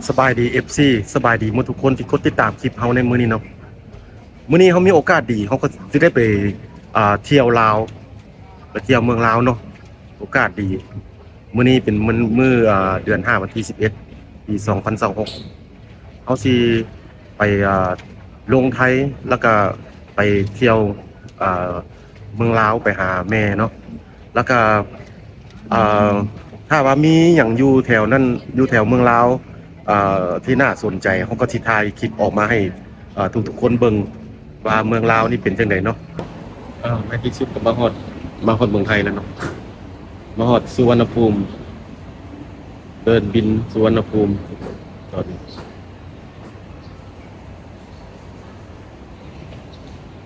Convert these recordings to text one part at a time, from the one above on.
ສະບາຍດີ ເອັຟຊີ ສະບາຍດີໝົດທຸກຄົນທີ່ກົດຕິດຕາມຄລິບເຮົາໃນມື້ນີ້ເນາະ. ມື້ນີ້ເຮົາມີໂອກາດດີ ເຮົາກໍຊິໄດ້ໄປ ອ່າ ທ່ຽວລາວ ໄປທ່ຽວເມືອງລາວເນາະ. ໂອກາດດີ ມື້ນີ້ເປັນມື້ ມື້ ອ່າ ເດືອນຫ້າ ວັນທີສິບເອັດ ປີສອງພັນຊາວຫົກ ເຮົາຊິໄປ ອ່າ ລົງໄທ ແລ້ວກະໄປທ່ຽວ ອ່າ ເມືອງລາວ ໄປຫາແມ່ເນາະ. ແລ້ວກະ ອ່າ ຖ້າວ່າມີຫຍັງຢູ່ແຖວນັ້ນ ຢູ່ແຖວເມືອງລາວ ອ່າ ທີ່ໜ້າສົນໃຈ ເຮົາກໍຊິຖ່າຍຄລິບອອກມາໃຫ້ ເອີ ທຸກໆຄົນເບິ່ງວ່າເມືອງລາວນີ້ເປັນຈັ່ງໃດເນາະ. ເອີ ໃນທີ່ສຸດກໍມາຮອດ ມາຮອດເມືອງໄທແລ້ວເນາະ. ມາຮອດສຸວັນນະພູມ ເດີ່ນບິນສຸວັນນະພູມ ຕອນນີ້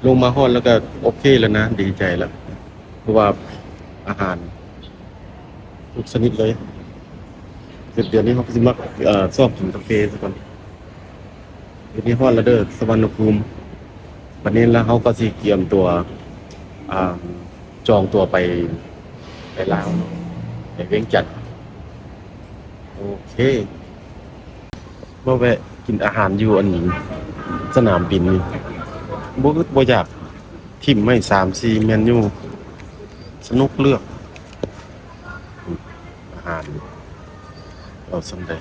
ລົງມາຮອດແລ້ວກໍໂອເຄແລ້ວນະ ດີໃຈແລ້ວ ເພາະວ່າອາຫານທຸກຊະນິດເລີຍ. ດຽວນີ້ເຮົາກໍຊິມາ ເອີ ຊອກກິນກາເຟຊະກ່ອນ. ດຽວນີ້ຮອດແລ້ວເດີ ສຸວັນນະພູມ. ບັດນີ້ລະເຮົາກໍຊິກຽມຕົວ ອ່າ ຈອງຕົວໄປ ໄປລາວ ໄປວຽງຈັນ. ໂອເຄ ມາແວະກິນອາຫານຢູ່ອັນສະໜາມບິນນີ້ ບໍ່ອຶດບໍ່ຢາກ ຖິ້ມໄວ້ສາມສີ່ເມນູ ສະໜຸກເລືອກອາຫານ ເອົາສ່ຳໃດ.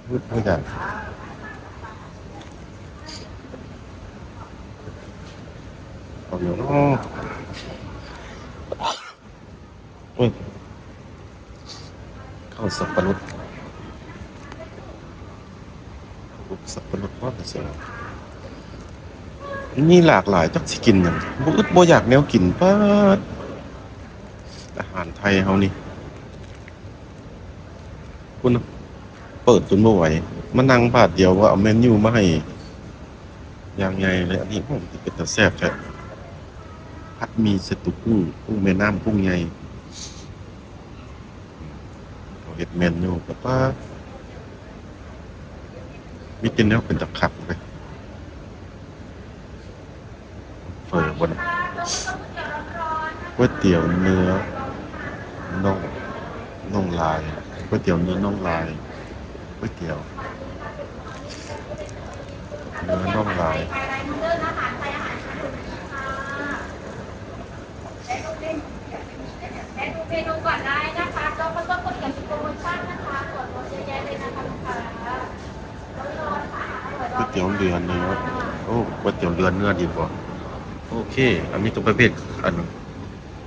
ອຶດບໍ່ຢາກ ເອົາຫຍັງເນາະ. ໂອ້ຍ ເຂົ້າສັບປະລົດ ເຂົ້າສັບປະລົດບໍ່ ມີຫຼາກຫຼາຍ ຈັກຊິກິນຫຍັງ ບໍ່ອຶດບໍ່ຢາກແນວກິນ. ປາດ ອາຫານໄທເຮົານີ້ ພຸ້ນນະ ເປີດຈົນບໍ່ໄຫວ ມານັ່ງບາດດຽວກໍເອົາເມນູມາໃຫ້ຢ່າງໃຫຍ່ເລີຍ. ອັນນີ້ ໂອ້ ເປັນຕາແຊບແທ້ ຜັດໝີ່ໃສ່ຕຸກກຸ້ງ ກຸ້ງແມ່ນ້ຳ ກຸ້ງໃຫຍ່. ເຂົາເຮັດເມນູກັບປາ ມີແຕ່ແນວເປັນຕາຄັກເລີຍ. ເຝີບໍ່ນະ ກ໋ວຍຕຽວເນື້ອນ້ອງ ນ້ອງລາຍ ກ໋ວຍຕຽວເນື້ອນ້ອງລາຍ ກ໋ວຍຕຽວເນື້ອນ້ອງລາຍ. ກ໋ວຍຕຽວເນື້ອເນື້ອ ໂອ້ ກ໋ວຍຕຽວເນື້ອເນື້ອດີກວ່າ. ໂອເຄ ອັນນີ້ກໍປະເພດອັນ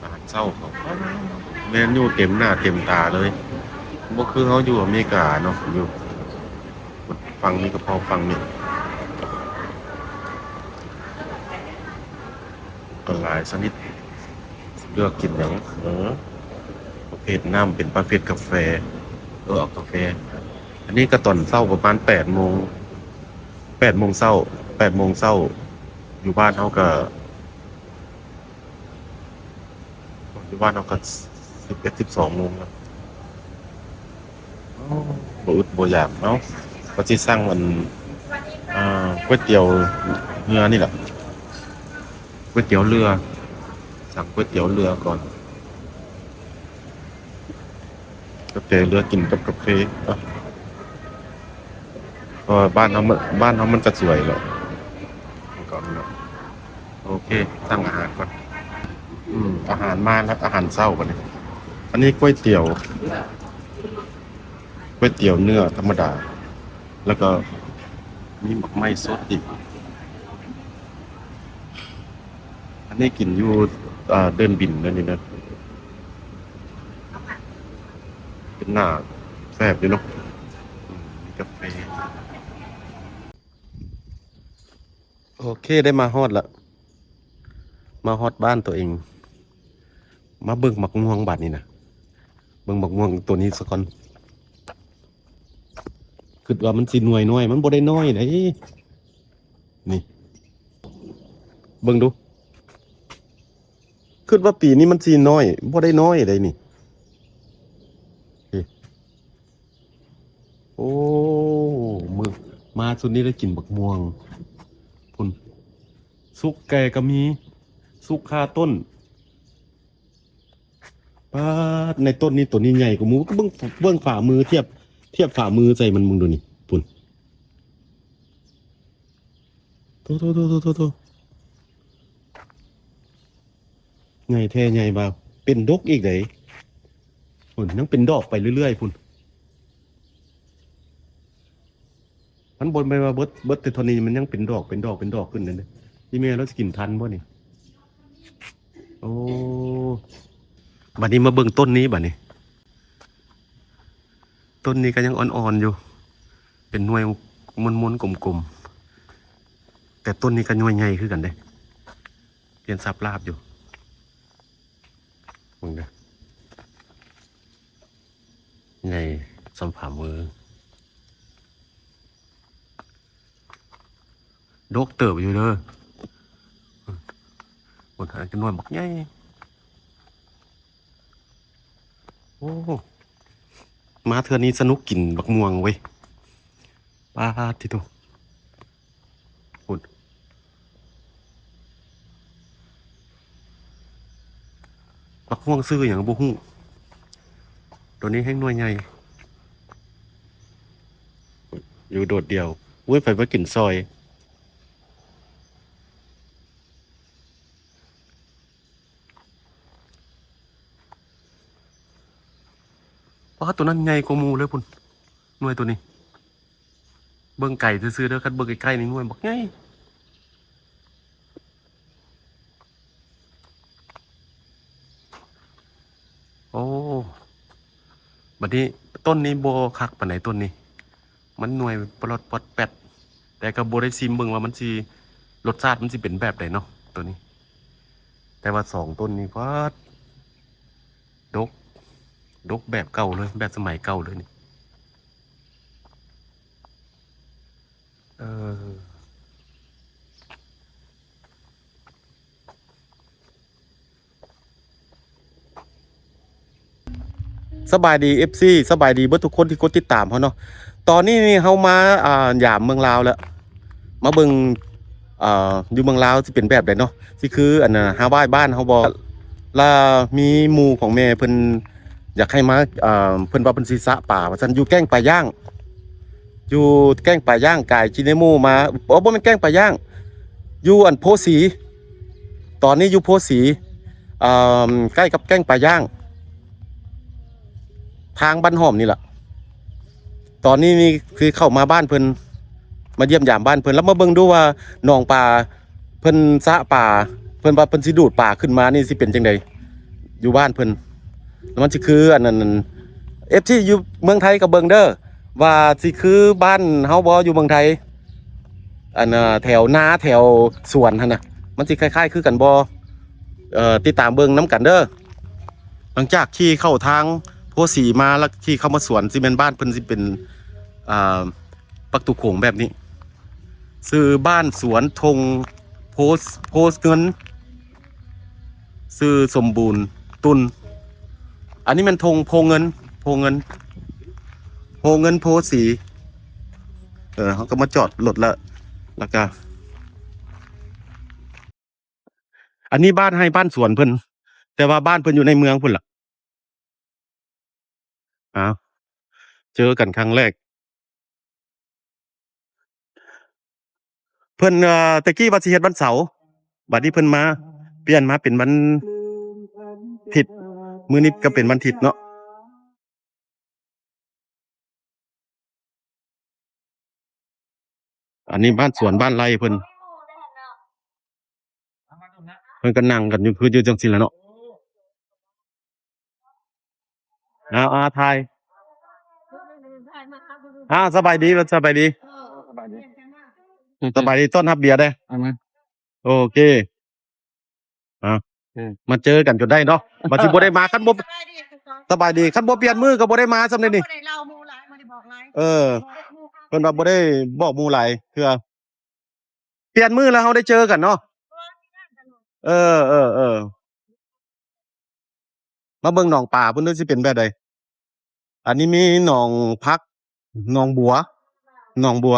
ອາຫານເຊົ້າເຂົາ ເມນູເຕັມໜ້າເຕັມຕາເລີຍ ບໍ່ຄືເຮົາຢູ່ອາເມລິກາເນາະ ຢູ່ຝັ່ງນີ້ກໍພໍຝັ່ງນີ້ ກໍຫຼາຍຊະນິດ ເລືອກກິນຫຍັງ ເອີ ປະເພດນ້ຳເປັນປະເພດກາແຟ ເອີ ເອົາກາແຟ. ອັນນີ້ກໍຕອນເຊົ້າປະມານແປດໂມງ ແປດໂມງເຊົ້າ ແປດໂມງເຊົ້າ ຢູ່ບ້ານເຮົາກໍ ປັດຈຸບັນເຮົາກໍສິບເອັດ ສິບສອງໂມງແລ້ວ. ໂອ້ ບໍ່ອຶດບໍ່ຢາກເນາະ ກໍຊິສັ່ງອັນ ອ່າ ກ໋ວຍຕຽວເຮືອນີ້ແຫຼະ ກ໋ວຍຕຽວເຮືອ ສັ່ງກ໋ວຍຕຽວເຮືອກ່ອນ. ກາແຟເຫຼືອກິນກັບກາເຟເນາະ ເພາະວ່າບ້ານເຮົາມັນ ບ້ານເຮົາມັນກະສວຍແຫຼະ. ໂອເຄ ສັ່ງອາຫານກ່ອນ. ອືມ ອາຫານມາແລ້ວ ອາຫານເຊົ້າບັດນີ້. ອັນນີ້ກ໋ວຍຕຽວ ກ໋ວຍຕຽວເນື້ອທຳມະດາ ແລ້ວກໍມີໝາກໄມ້ສົດອີກ. ອັນນີ້ກິນຢູ່ ອ່າ ເດີ່ນບິນເດີນີ້ເດີ ເປັນໜ້າແຊບຢູ່ເນາະ. ອືມ ມີກາເຟ. ໂອເຄ ໄດ້ມາຮອດລະ ມາຮອດບ້ານໂຕເອງ. ມາເບິ່ງໝາກມ່ວງບາດນີ້ນະ ເບິ່ງໝາກມ່ວງໂຕນີ້ສາກ່ອນ. ຄິດວ່າມັນຊິໜ່ວຍນ້ອຍ ມັນບໍ່ໄດ້ນ້ອຍເດ້. ນີ້ ເບິ່ງດູ ຄິດວ່າປີນີ້ມັນຊິນ້ອຍ ບໍ່ໄດ້ນ້ອຍເດ້ນີ້. ນີ້ າສຸດນີ້ໄດ້ກິນບັກມ່ວງພຸ້ນ ສຸກແກ່ກໍມີ ສຸກຄາຕົ້ນ. ປາດ ໃນຕົ້ນນີ້ ຕົ້ນນີ້ໃຫຍ່ກວ່າໝູ່. ເບິ່ງ ເບິ່ງຝ່າມື ທຽບ ທຽບຝ່າມືໃສ່ມັນເບິ່ງດູນີ້ ພຸ້ນ. ໂຕ ໂຕ ໂຕ ໂຕ ໂຕ ໂຕ ໃຫຍ່ແທ້ໃຫຍ່ວ່າ ເປັນດົກອີກເດ້. ພຸ້ນ ຍັງເປັນດອກໄປເລື້ອຍໆ ພຸ້ນ. ມັນບໍ່ແມ່ນວ່າເບິດ ເບິດແຕ່ເທົ່ານີ້ ມັນຍັງເປັນດອກ ເປັນດອກ ເປັນດອກຂຶ້ນນັ້ນເດ້. ອີ່ແມ່ລາວຊິກິນທັນບໍ່ນີ້? ໂອ້ ບັດນີ້ມາເບິ່ງຕົ້ນນີ້ບັດນີ້. ຕົ້ນນີ້ກໍຍັງອ່ອນໆຢູ່ ເປັນໜ່ວຍມົນໆ ກົມໆ ແຕ່ຕົ້ນນີ້ກໍໜ່ວຍໃຫຍ່ຄືກັນເດ້ ປ່ຽນສັບລາບຢູ່. ເບິ່ງເດີ ໃຫຍ່ສ່ຳຝ່າມື ດົກເຕີບຢູ່ເດີ. ໂອ້ ອັນນີ້ໜ່ວຍບັກໃຫຍ່. ໂອ້ ມາເທື່ອນີ້ສະໜຸກກິນບັກມ່ວງເວີຍ. ປາດຕິໂທ ພຸ້ນ ບັກມ່ວງຊື່ຫຍັງບໍ່ຮູ້. ໂຕນີ້ແຮ່ງໜ່ວຍໃຫຍ່ ຢູ່ໂດດດ່ຽວ. ໂອ້ຍ ໃຜມາກິນຊອຍ. ປາດ ໂຕນັ້ນໃຫຍ່ກວ່າໝູ່ເລີຍພຸ້ນ ໜ່ວຍໂຕນີ້. ເບິ່ງໄກຊື່ໆເດີ ຄັນເບິ່ງໃກ້ໆນີ້ໜ່ວຍບັກໃຫຍ່. ໂອ້ ບັດນີ້ຕົ້ນນີ້ບໍ່ຄັກປານໃດ ຕົ້ນນີ້ ມັນໜ່ວຍປະຫຼອດປອດແປດ ແຕ່ກໍບໍ່ໄດ້ຊີມເບິ່ງວ່າມັນຊິ ລົດຊາດມັນຊິເປັນແບບໃດເນາະ ໂຕນີ້. ແຕ່ວ່າສອງຕົ້ນນີ້ ປາດ ດົກ ດົກແບບເກົ່າເລີຍ ແບບສະໄໝເກົ່າເລີຍນີ້. ເອີ ສະບາຍດີ ເອັຟຊີ ສະບາຍດີເບິດທຸກຄົນທີ່ກົດຕິດຕາມເຮົາເນາະ. ຕອນນີ້ນີ້ເຮົາມາ ອ່າ ຢາມເມືອງລາວແລ້ວ ມາເບິ່ງ ອ່າ ຢູ່ເມືອງລາວຊິເປັນແບບໃດເນາະ ຊິຄືອັນນະ ຮາວາຍບ້ານເຮົາບໍ່. ລະມີໝູ່ຂອງແມ່ເພິ່ນຢາກໃຫ້ມາ ອ່າ ເພິ່ນວ່າເພິ່ນຊິສະປາວ່າຊັ້ນ ຢູ່ແກ້ງປາຍ່າງ ຢູ່ແກ້ງປາຍ່າງ ກາຍຈີເນໂມມາ ເອີ ບໍ່ແມ່ນແກ້ງປາຍ່າງ ຢູ່ອັນໂພສີ ຕອນນີ້ຢູ່ໂພສີ ເອີ ໃກ້ກັບແກ້ງປາຍ່າງ ທາງບ້ານຫອມນີ້ລະ. ຕອນນີ້ນີ້ຄືເຂົ້າມາບ້ານເພິ່ນ ມາຢ້ຽມຢາມບ້ານເພິ່ນ ແລ້ວມາເບິ່ງດູວ່າໜອງປາ ເພິ່ນສະປາ ເພິ່ນວ່າເພິ່ນຊິດູດປາຂຶ້ນມານີ້ຊິເປັນຈັ່ງໃດ ຢູ່ບ້ານເພິ່ນ ແລ້ວມັນຊິຄືອັນນັ້ນ. ເອັຟຊີ ຢູ່ເມືອງໄທກໍເບິ່ງເດີ ວ່າຊິຄືບ້ານເຮົາບໍ່ ຢູ່ເມືອງໄທ ອັນ ເອີ ແຖວນາແຖວສວນຫັ້ນນະ ມັນຊິຄ້າຍໆຄືກັນບໍ່? ເອີ ຕິດຕາມເບິ່ງນຳກັນເດີ. ຫຼັງຈາກຂີ່ເຂົ້າທາງໂພສີມາ ແລ້ວຂີ່ເຂົ້າມາສວນ ຊິແມ່ນບ້ານເພິ່ນຊິເປັນ ອ່າ ປະຕູໂຂງແບບນີ້ ຊື່ບ້ານສວນທົ່ງໂພ ໂພເງິນ ຊື່ສົມບູນຕຸນ. ອັນນີ້ແມ່ນທົ່ງໂພເງິນ ໂພເງິນ ໂພເງິນໂພສີ. ເອີ ເຮົາກໍມາຈອດລົດແລ້ວ ແລ້ວກໍ ອັນນີ້ບ້ານໄຮ່ບ້ານສວນເພິ່ນ ແຕ່ວ່າບ້ານເພິ່ນຢູ່ໃນເມືອງພຸ້ນລະ. ອ້າວ ເຈີກັນຄັ້ງແລກ ເພິ່ນ ເອີ ແຕ່ກີ້ວ່າຊິເຮັດວັນເສົາ ບັດນີ້ເພິ່ນມາ ປ່ຽນມາເປັນວັນທິດ ມື້ນີ້ກໍເປັນວັນທິດເນາະ. ອັນນີ້ບ້ານສວນບ້ານໄຮ່ເພິ່ນ ເພິ່ນກໍນັ່ງກັນຢູ່ ຄືຢູ່ຈັ່ງຊີ້ລະເນາະ. ເອົາ ເອົາ ຖ່າຍ ເອົາ ສະບາຍດີ ສະບາຍດີ ສະບາຍດີ ຕ້ອນຮັບເບຍເດ້. ໂອເຄ ອ່າ ເອີ ມາເຈີກັນຈົນໄດ້ເນາະ ວ່າຊິບໍ່ໄດ້ມາ ຄັນບໍ່ ສະບາຍດີ ຄັນບໍ່ປ່ຽນມື້ກໍບໍ່ໄດ້ມາຊ້ຳເດນີ້. ບໍ່ໄດ້ເລົ່າໝູ່ຫຼາຍ ບໍ່ໄດ້ບອກຫຼາຍ. ເອີ ເພິ່ນວ່າບໍ່ໄດ້ບອກໝູ່ຫຼາຍເທື່ອ ປ່ຽນມື້ແລ້ວເຮົາໄດ້ເຈີກັນເນາະ. ເອີ ເອີ ເອີ ມາເບິ່ງໜອງປາເພິ່ນດູຊິເປັນແບບໃດ. ອັນນີ້ມີໜອງຜັກ ໜອງບົວ ໜອງບົວ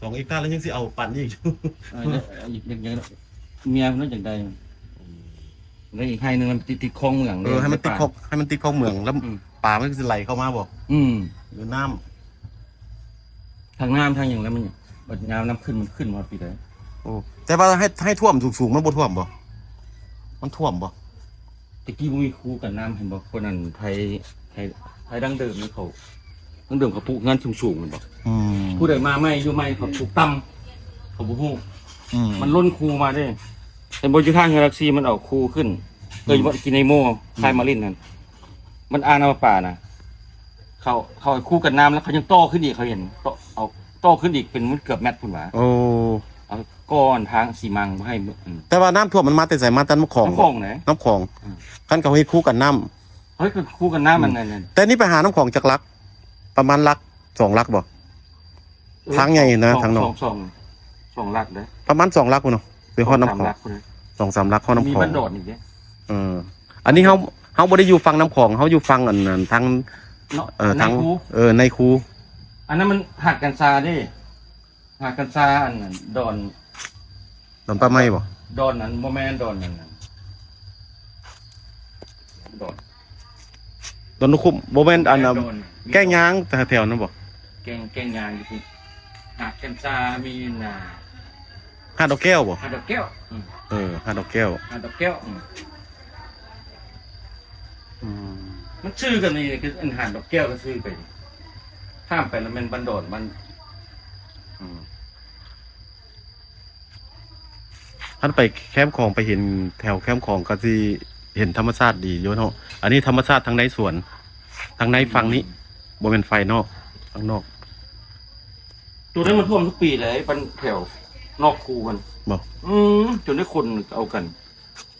ສອງເອັກຕາ ແລ້ວຍັງຊິເອົາປານນີ້ອີກຢູ່. ເອີ ແລ້ວອີກ ຍັງ ຍັງ ເມຍເພິ່ນຍັງຢາກໄດ້ ອືມ ແລ້ວອີກໄຮ່ໜຶ່ງມັນຕິດ ຕິດຄອງເມືອງ ເອີ ໃຫ້ມັນຕິດ ໃນປ່າ ຂອບ ໃຫ້ມັນຕິດຂອບເມືອງ ແລ້ວ ອືມ ປາມັນຊິໄຫຼເຂົ້າມາບໍ່? ອືມ ຫຼືນ້ຳ ທັງນ້ຳທັງຫຍັງ ແລ້ວມັນບັດຍາມນ້ຳຂຶ້ນ ມັນຂຶ້ນມາປີໃດ. ໂອ້ ແຕ່ວ່າໃຫ້ ໃຫ້ຖ້ວມສູງໆ ມັນບໍ່ຖ້ວມບໍ່? ມັນຖ້ວມບໍ່? ແຕ່ກີ້ບໍ່ມີຄູກັນນ້ຳ ເຫັນບໍ່? ຄົນນັ້ນໄທ ໄທ ໄທດັ້ງເດີມນີ້ເຂົາ ດັ້ງເດີມເຂົາປູກເຮືອນສູງໆ ແມ່ນບໍ່? ອືມ ຜູ້ໃດມາໃໝ່ ຢູ່ໃໝ່ ເຂົາປູກຕ່ຳ ເຂົາບໍ່ຮູ້. ອືມ ມັນລົ້ນຄູມາເດ້ ເຫັນບໍ່? ຢູ່ທາງເຮືອນຫຼັກສີ່ ມັນເອົາຄູຂຶ້ນ ອືມ ເອີ ຢູ່ບ່ອນກິນໃນໂມ ອືມ ຄາຍມາລິນຫັ້ນ ມັນອ່າງນ້ຳປະປານະ ເຂົາ ເຂົາໃຫ້ຄູກັນນ້ຳ ແລ້ວເຂົາຍັງຕໍ່ຂຶ້ນອີກ ເຂົາເຫັນ ຕໍ່ ເອົາຕໍ່ຂຶ້ນອີກເປັນ ມັນເກືອບແມັດພຸ້ນຫວາ. ໂອ້ ເອົາ ກ່ອນທາງສີມັງບໍ່ໃຫ້ ອືມ ແຕ່ວ່ານ້ຳຖ້ວມມັນມາແຕ່ໃສ? ມາແຕ່ນ້ຳຂອງ ນ້ຳຂອງເດ້ ນ້ຳຂອງ. ອືມ ຄັນເຂົາເຮັດຄູກັນນ້ຳ ເຮັດຄູກັນນ້ຳ ອືມ ອັນນັ້ນ ແຕ່ນີ້ໄປຫານ້ຳຂອງຈັກຫຼັກ? ປະມານຫຼັກ ສອງຫຼັກບໍ່? ເອີ ທາງໃຫຍ່ນະ ສອງ ທາງນອກ ສອງ ສອງ ສອງຫຼັກເດ້ ປະມານສອງຫຼັກພຸ້ນເນາະ ໄປຮອດນ້ຳຂອງ ສອງສາມຫຼັກພຸ້ນເນາະ ສອງສາມຫຼັກຮອດນ້ຳຂອງ. ມີບ້ານດອນອີກເດ້. ເອີ ອັນນີ້ເຮົາ ເຮົາບໍ່ໄດ້ຢູ່ຝັ່ງນ້ຳຂອງ ເຮົາຢູ່ຝັ່ງອັນ ອັນທາງ ເນາະ ເອີ ໃນ ທາງ ຄູ ເອີ ໃນຄູ. ອັນນັ້ນມັນຫາດກັນຊາເດ້ ຫາດກັນຊາ ອັນນັ້ນ ດອນ ດອນປ່າໄມ້ບໍ່? ດອນນັ້ນ ບໍ່ແມ່ນ ດອນນັ້ນ ດອນ ດອນນະຄຸມ ບໍ່ແມ່ນ ອັນ ດອນ ແກ້ງຍາງແຖວໆນັ້ນບໍ່? ແກ້ງ ແກ້ງຍາງຢູ່ພຸ້ນ ຫາດກັນຊາ ມີນະ ຫາດດອກແກ້ວບໍ່? ຫາດດອກແກ້ວ ອືມ ເອີ ຫາດດອກແກ້ວ ຫາດດອກແກ້ວ ອືມ ອືມ ມັນຊື່ກັນນີ້ ຄືອັນຫາດດອກແກ້ວກໍຊື່ໄປ ຂ້າມໄປແລ້ວແມ່ນບ້ານດອນ ບ້ານ ອືມ. ຄັນໄປແຄມຂອງ ໄປເຫັນແຖວແຄມຂອງ ກໍຊິເຫັນທຳມະຊາດດີຢູ່ເນາະ. ອັນນີ້ທຳມະຊາດທາງໃນສວນ ທາງໃນ ອືມ ຝັ່ງນີ້ ບໍ່ແມ່ນຝ່າຍນອກ ທາງນອກ. ຕົວນັ້ນມັນຖ້ວມທຸກປີເດ້ ມັນແຖວນອກຄູຫັ້ນ ບໍ່? ອືມ ຈົນໄດ້ຄົນເອົາກັນ.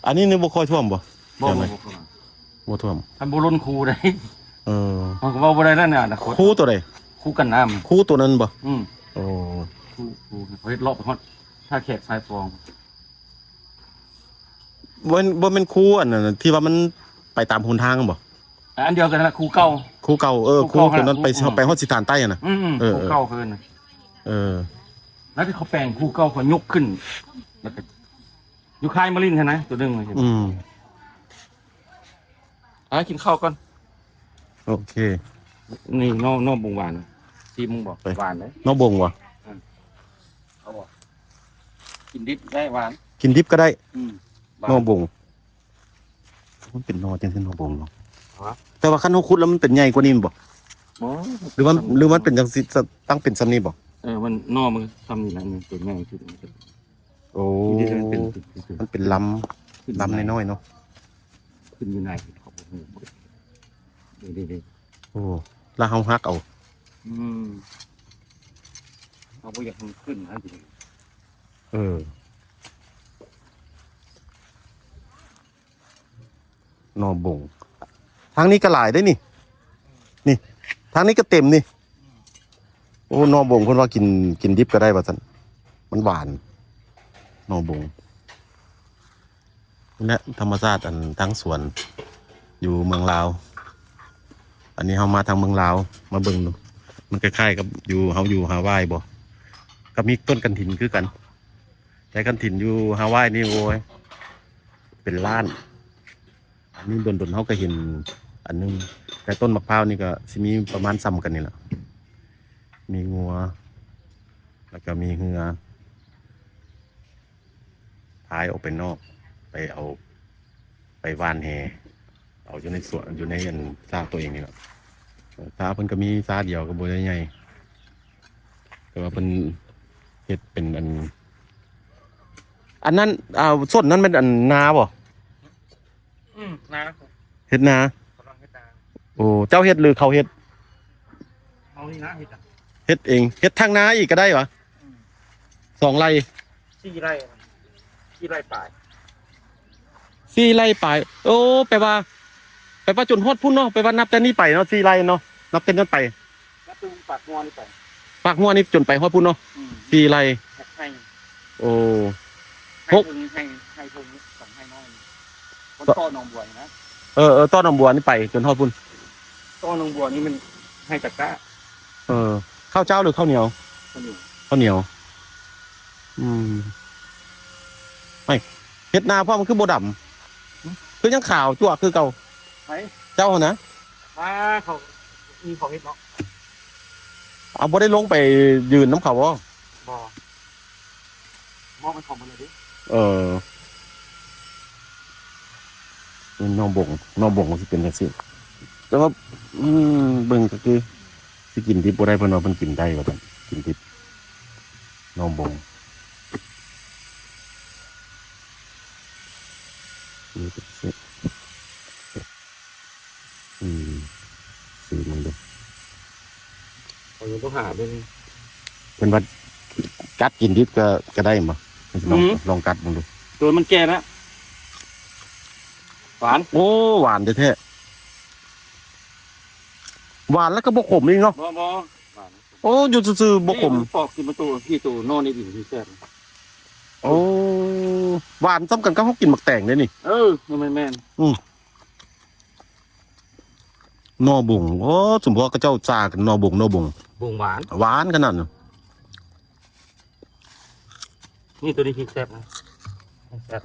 ອັນນີ້ນີ້ບໍ່ຄ່ອຍຖ້ວມບໍ່? ບໍ່ ແຖວນັ້ນ ບໍ່ ບໍ່ ບໍ່ຖ້ວມ ມັນບໍ່ລົ້ນຄູໃດ. ເອີ ມັນກໍເວົ້າບໍ່ໄດ້ແລ້ວໃນອະນາຄົດ. ຄູຕົວໃດ? ຄູກັນນ້ຳ ຄູຕົວນັ້ນບໍ່? ອືມ ໂອ້ ຄູ ຄູ ເຂົາເຮັດເລາະໄປຮອດທ່າແຂກຊາຍຟອງ. ບໍ່ແມ່ນ ບໍ່ແມ່ນຄູອັນນັ້ນທີ່ວ່າມັນໄປຕາມຫົນທາງຫັ້ນບໍ່? ອັນດຽວກັນນັ້ນລະ ຄູເກົ່າ ຄູເກົ່າ. ເອີ ຄູເກົ່າ ຄູຕົວນັ້ນ ຫັ້ນລະ ໄປ ຄູ ໄປຮອດສີຖານໃຕ້ຫັ້ນນະ. ອືມ ເອີ ເອີ ຄູເກົ່າຄືນັ້ນ. ເອີ ແລ້ວທີ່ເຂົາແປງ ຄູເກົ່າເຂົາຍົກຂຶ້ນ ແລ້ວກໍຢູ່ຄ້າຍມາລິນຫັ້ນນະ ຕົວໜຶ່ງ. ອືມ ອ່າ ກິນເຂົ້າກ່ອນ. ໂອເຄ ນີ້ໜໍ່ ໜໍ່ບົງຫວານ ຊີມເບິ່ງບໍ່? ໄປ ຫວານເດ້ ໜໍ່ບົງຫວາ? ອືມ ເອົາບໍ່? ກິນດິບໄດ້ ຫວານ ກິນດິບກໍໄດ້. ອືມ ຫວານ ໜໍ່ບົງ ມັນເປັນໜໍ່ຈັ່ງຊີ້ ໜໍ່ບົງເນາະ. ຮະ? ແຕ່ວ່າຄັນເຮົາຂຸດແລ້ວມັນເປັນໃຫຍ່ກວ່ານີ້ແມ່ນບໍ່? ບໍ່ ຫຼືວ່າ ຫຼືວ່າມັນເປັນຈັ່ງຊີ້ ຕັ້ງເປັນຊ່ຳນີ້ບໍ່? ເອີ ມັນ ໜໍ່ມັນຊ່ຳນີ້ແຫຼະ ມັນເປັນໃຫຍ່ຂຶ້ນ. ໂອ້ ນີ້ເດ້ ມັນເປັນ ມັນເປັນລຳ ຂຶ້ນ ລຳນ້ອຍໆເນາະ ຂຶ້ນຢູ່ໃນ ເຂົາບໍ່ຮູ້. ນີ້ໆໆ ໂອ້ ລະເຮົາຫັກເອົາ. ອືມ ເຮົາບໍ່ຢາກໃຫ້ມັນຂຶ້ນນະ. ເອີ ໜໍ່ບົງ ທາງນີ້ກໍຫຼາຍເດ້ນີ້ ນີ້ ທາງນີ້ກໍເຕັມນີ້. ໂອ້ ໜໍ່ບົງ ເພິ່ນວ່າກິນ ກິນດິບກໍໄດ້ວ່າຊັ້ນ ມັນຫວານ ໜໍ່ບົງ. ນີ້ແຫຼະທຳມະຊາດ ອັນ ທາງສວນຢູ່ເມືອງລາວ. ອັນນີ້ເຮົາມາທາງເມືອງລາວ ມາເບິ່ງ ມັນຄ້າຍໆກັບຢູ່ ເຮົາຢູ່ຮາວາຍບໍ່? ກໍມີຕົ້ນກະຖິນຄືກັນ ແຕ່ກະຖິນຢູ່ຮາວາຍນີ້ ໂອ້ຍ ເປັນລ້ານ. ອັນນີ້ດົນໆເຮົາກໍເຫັນອັນໜຶ່ງ ແຕ່ຕົ້ນໝາກພ້າວນີ້ກໍຊິມີປະມານຊ່ຳກັນນີ້ລະ. ມີງົວ ແລ້ວກໍມີເຮືອ ພາຍອອກໄປນອກ ໄປເອົາ ໄປຫວ່ານແຫ ເອົາຢູ່ໃນສວນ ຢູ່ໃນອັນສາຕົວເອງນີ້ແຫຼະ. ເອີ ສາເພິ່ນກໍມີສາດຽວ ກໍບໍ່ໄດ້ໃຫຍ່ ແຕ່ວ່າເພິ່ນເຮັດເປັນອັນ ອັນນັ້ນ ອ່າ ສົ້ນນັ້ນແມ່ນອັນນາບໍ່? ອືມ ນາ ເຮັດນາ ກຳລັງເຮັດນາ. ໂອ້ ເຈົ້າເຮັດ ຫຼື ເຂົາເຮັດ? ເຮົານີ້ນະເຮັດ ເຮັດເອງ ເຮັດທາງນາອີກກໍໄດ້ຫວາ? ອືມ ສອງໄຮ່ ສີ່ໄຮ່ ສີ່ໄຮ່ປາຍ ສີ່ໄຮ່ປາຍ. ໂອ້ ແປວ່າ ແປວ່າຈົນຮອດພຸ້ນເນາະ ແປວ່ານັບແຕ່ນີ້ໄປເນາະ ສີ່ໄຮ່ເນາະ ນັບແຕ່ນັ້ນໄປ ນັບແຕ່ປາກຫົວນີ້ໄປ ປາກຫົວນີ້ຈົນໄປຮອດພຸ້ນເນາະ. ອືມ ສີ່ໄຮ່ ຫົກໄຮ່. ໂອ້ ໃຫ້ເທິງ ໃຫ້ ໃຫ້ເທິງສອງໄຮ່ນ້ອຍ ມັນຕໍ່ໜອງບົວນະ. ເອີ ເອີ ຕໍ່ໜອງບົວນີ້ໄປຈົນຮອດພຸ້ນ ຕໍ່ໜອງບົວນີ້ມັນໄຮ່ຕະກ້າ. ເອີ ເຂົ້າເຈົ້າ ຫຼື ເຂົ້າໜຽວ? ເຂົ້າໜຽວ. ເ າວໜຽວ. ອືມ ໄອ້ ເຮັດນາພວກມັນຄືບໍ່ດຳ? ຄືຍັງຂາວຈັ້ວຄືເກົ່າ? ໃຜ? ເຈົ້າຫັ້ນນະ. ອ່າ ເຂົາມີເຂົາເຮັດເນາະ. ເອົາ ບໍ່ໄດ້ລົງໄປຢືນນຳເຂົາບໍ? ບໍ່. ມອບໃຫ້ເຂົາໝົດເລີຍເດ້. ເອີ ໜໍ່ບົງ ໜໍ່ບົງມັນຊິເປັນຈັ່ງຊີ້ ແຕ່ວ່າ ອືມ ເບິ່ງກໍຄືຊິກິນດິບບໍ່ໄດ້ ເພິ່ນວ່າເພິ່ນກິນໄດ້ວ່າຊັ້ນ ກິນດິບ ໜໍ່ບົງ ນີ້ເປັນຈັ່ງຊີ້. ອືມ ຊີມເບິ່ງດູ ເອົາຢູ່ບໍ່ຫາເບິ່ງ ເພິ່ນວ່າກັດກິນດິບກໍ ກໍໄດ້ບໍ່? ລອງ ອືມ ລອງກັດເບິ່ງດູ ຕົວມັນແກ່ແລ້ວ ຫວານ. ໂອ້ ຫວານແທ້ໆ ຫວານແລ້ວກໍບໍ່ຂົມອີກເນາະ. ບໍ່ ບໍ່ ຫວານ. ໂອ້ ຢູ່ຊື່ໆ ບໍ່ຂົມ. ນີ້ມັນປອກກິນມາໂຕ ພີ່ໂຕນອນໃນດິນທີ່ແຊບ. ໂອ້ ຫວານສ່ຳກັນກັບເຮົາກິນໝາກແຕງເດ້ນີ້. ເອີ ແມ່ນໆ ອືມ. ໜໍ່ບົງ ໂອ້ ສົມພໍເຂົາເຈົ້າຊ່າກັນ ໜໍ່ບົງ ໜໍ່ບົງ ບົງຫວານ ຫວານຂະໜາດນັ້ນ. ນີ້ ໂຕນີ້ແຊບນະ ແຊບ.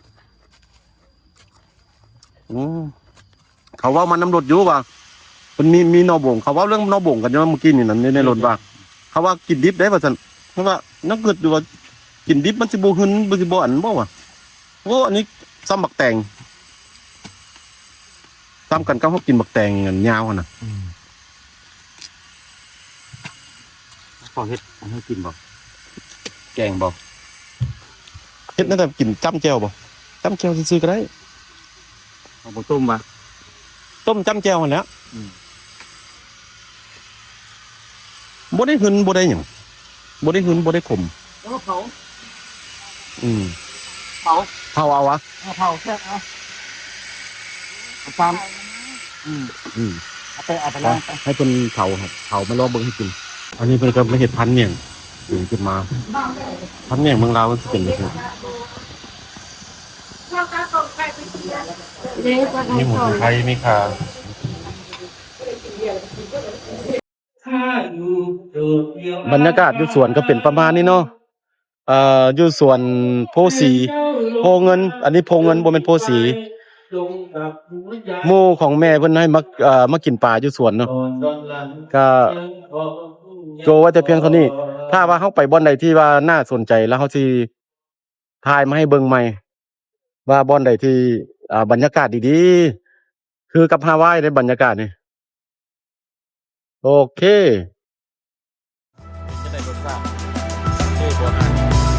ອືມ ເຂົາເວົ້າມານຳລົດຢູ່ວ່າ ເພິ່ນມີ ມີໜໍ່ບົງ ເຂົາເວົ້າເລື່ອງໜໍ່ບົງກັນຢູ່ເມື່ອກີ້ນີ້ນະ ໃນ ໃນລົດວ່າ ເຂົາວ່າກິນດິບໄດ້ວ່າຊັ້ນ ເພາະວ່ານັກເກີດຢູ່ວ່າກິນດິບມັນຊິບໍ່ຫຶນ ມັນຊິບໍ່ອັນບໍ່ວ່າ. ໂອ້ ອັນນີ້ສ່ຳບັກແຕງ ສ່ຳກັນກັບເຮົາກິນບັກແຕງອັນຍາວຫັ້ນນະ. ອືມ ເຂົາເຮັດອັນໃຫ້ກິນບໍ່? ແກງບໍ່? ເຮັດແນວໃດກິນ? ຈ້ຳແຈ່ວບໍ່? ຈ້ຳແຈ່ວຊື່ໆກໍໄດ້. ເອົາບໍ່ຕົ້ມຫວາ? ຕົ້ມຈ້ຳແຈ່ວຫັ້ນແຫຼະ. ອືມ ບໍ່ໄດ້ຫຶນ ບໍ່ໄດ້ຫຍັງ ບໍ່ໄດ້ຫຶນ ບໍ່ໄດ້ຂົມ. ເອົາມາເຜົາ. ອືມ ເຜົາ ເຜົາເອົາຫວາ? ເອົາເຜົາແຊບ ເອົາ ເອົາຕາມ ອືມ ອືມ ເອົາໄປ ເອົາໄປລອງ ໃຫ້ເພິ່ນເຜົາ ເຜົາມາລອງເບິ່ງໃຫ້ກິນ. ອັນນີ້ເພິ່ນກໍມາເຮັດພັນໝ້ຽງ ດຶງຂຶ້ນມາ ພັນໝ້ຽງເມືອງລາວມັນຊິເປັນຈັ່ງຊີ້. ມີໝູໄທ ມີຂ່າ. ບັນຍາກາດຢູ່ສວນກໍເປັນປະມານນີ້ເນາະ. ເອີ ຢູ່ສວນໂພສີ ໂພເງິນ ອັນນີ້ໂພເງິນ ບໍ່ແມ່ນໂພສີ. ໝູ່ຂອງແມ່ເພິ່ນໃຫ້ມາ ເອີ ມາກິນປາຢູ່ສວນເນາະ. ກໍໂຈະໄວ້ແຕ່ພຽງເທົ່ານີ້. ຖ້າວ່າເຮົາໄປບ່ອນໃດທີ່ວ່າໜ້າສົນໃຈ ແລ້ວເຮົາຊິຖ່າຍມາໃຫ້ເບິ່ງໃໝ່ ວ່າບ່ອນໃດທີ່ ອ່າ ບັນຍາກາດດີໆ ຄືກັບຮາວາຍເດ້ ບັນຍາກາດນີ້. ໂອເຄ ເປັນຈັ່ງໃດລົດຊາດ? ເອີ ບໍ່ນານ